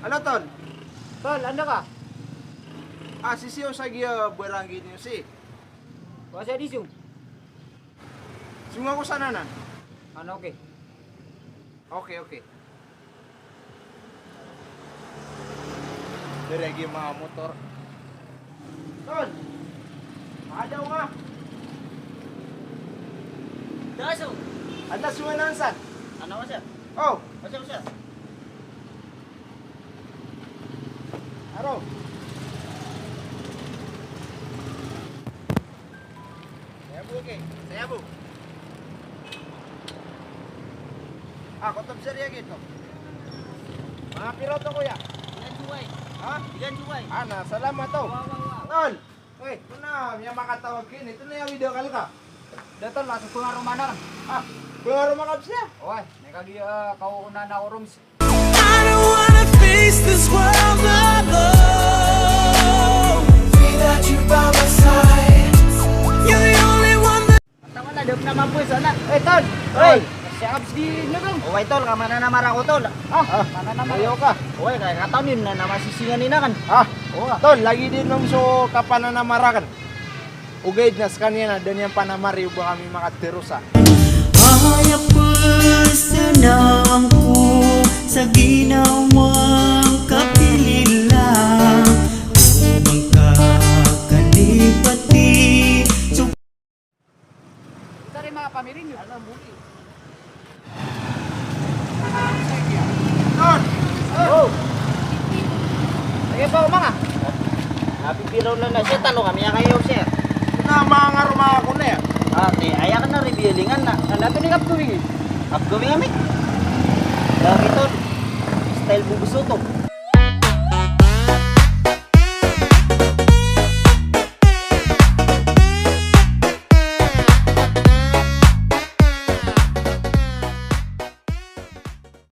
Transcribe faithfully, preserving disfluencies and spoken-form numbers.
Halo, Tol. Tol, anda ka? Ah, sii ako sa giya barangay niyo, sii. Wa sa di song. Song ako sa nanan. Ano, okay. Okay, okay. Dari giya manga motor. Tol. Madaw nga. Daso. Anda song anan san? Ano ka, sir? Oh. What's up, sir? Aro. Saya bo, okay. Saya bo. Ah, koto bsar iya gito. Manga pira oto, kuya? Ilan suway? Ha? Ilan suway? Ana, salamat o. Wa, wa, wa. Tol. Oy, ito na, miyamakatawag ka ini. Ito na iya widakal ka. Da, Tol, maso pangaroma na kan. Ah, pangaroma ka bsar? Oway, na kagiya, ah, kaw na na orums. I don't wanna face this world alone. Without you by my side. You're the only one that... Taman na, da pn a mabos anan. Eh, Tol! Oy! Siya ka bs di nagong. Oway, Tol, ka mananamar ako, Tol. Ah, mananamar. Ayo ka. Oway, ka, kataw niyo na, na masisingan ina kan. Ah, Tol, lagid iyan so kapananamar akn. Ogaid na skaniyan na da niyan panamari o ba kami makatero sa. Aya pzanang ko sa ginawang kapilila, o bangka ka di pati. So, sari manga pamiri niyo. Alam mo, Ton! Oh! Lagid o manga. Napipira on na siya, tano kami a kayo, sir. Na manga roma ako na ya. Ah, te, aya ka na ribiyalingan na. Ano to ni Kapgawing? Kapgawing kami. Dari to. Style bubuso to.